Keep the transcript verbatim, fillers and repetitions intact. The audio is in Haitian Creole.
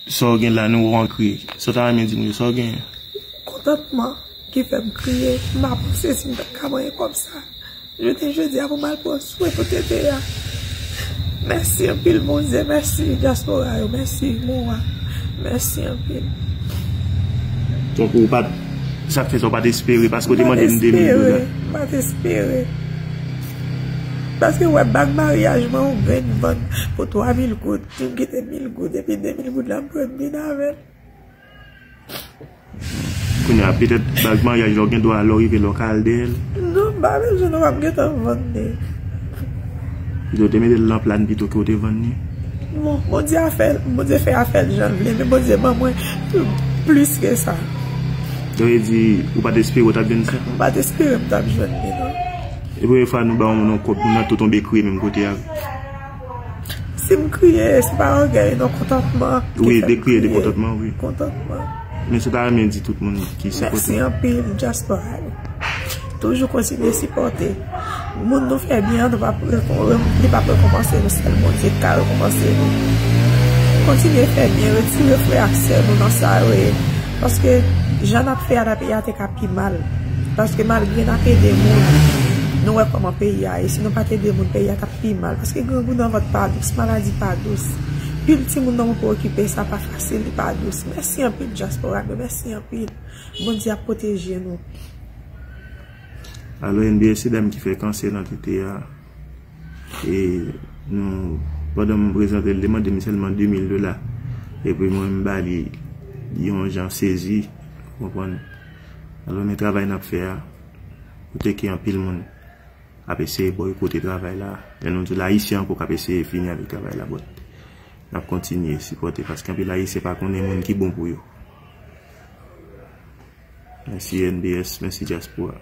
Sa w gen la, nou wè w kriye. Sa w ta renmen di moun yo, sa w genyen? Kontantman ki fè m kriye, m pa panse si m t ap ka manyen kòb sa. Jounen jodi a pou m al pran swen pou tete a. Mèsi anpil Bondye, mèsi dyaspora yo, mèsi Moa, mèsi anpil. Donk ou pa t, sa k fè sa w pa t espere, paske w te mande m de mil dola. M pa t espere. Paske wè bag maryaj mwen yon grenn vann pou twa mil goud, m kite mil goud, epi de mil goud la m pran m vin avè l. Kounye a, petèt bag maryaj la w gen dwa lè w rive la w ka al dèyè l. Non, m pa bezwen non, m ap gentan vann li. Pito w te mete l nan plan pito ke w te vann li. Bon, Bondye a fè, Bondye fè afè l jan l vle, men Bondye ban mwen plis ke sa. Sa vle di, ou pa t espere w t ap jwenn sa? M pa t espere m t ap jwenn li non. E premye fwa nou ba yon moun yon kòb, moun nan tou tonbe kriye menm kote a. Si m kriye, se pa ògèy non, kontantman. Wi, de kriye, de kontantman, wi. Kontantman. Men sa w ta renmen di tout moun ki sipòte w? Mèsi anpil, dyaspora yo. Toujou kontinye sipòte. Moun nou fè byen an, nou p ap rekonpanse, li p ap rekonpanse nou, sèl Bondye k ka rekonpanse nou. Kontinye fè byen, retire frè ak sè nou nan sa yo ye. Paske jan n ap fè a nan peyi a te ka pi mal. Paske malgre n ap ede moun, nou wè kòman peyi a ye. Si nou pa t ede moun, peyi a t ap pi mal. Paske grangou nan vant pa dous, maladi pa dous. Pil timoun nan moun pou okipe, sa pa fasil, li pa dous. Mèsi anpil dyaspora, men mèsi anpil. Bondye ap pwoteje nou. Alò, N B S se dam ki fè kansè nan tete a. E nou, pandan m prezante l, li mande m sèlman de mil dola. Epi mwen, m ba li yon jan sezi, ou konprann? Alò, men travay n ap fè a, kote ke anpil moun ap eseye bòykote travay la. Lè nou di l Ayisyen ankò k ap eseye fini avèk travay la, but n ap kontinye sipòte, paske anpil Ayisyen pa konnen moun ki bon pou yo. Mèsi N B S, mèsi dyaspora.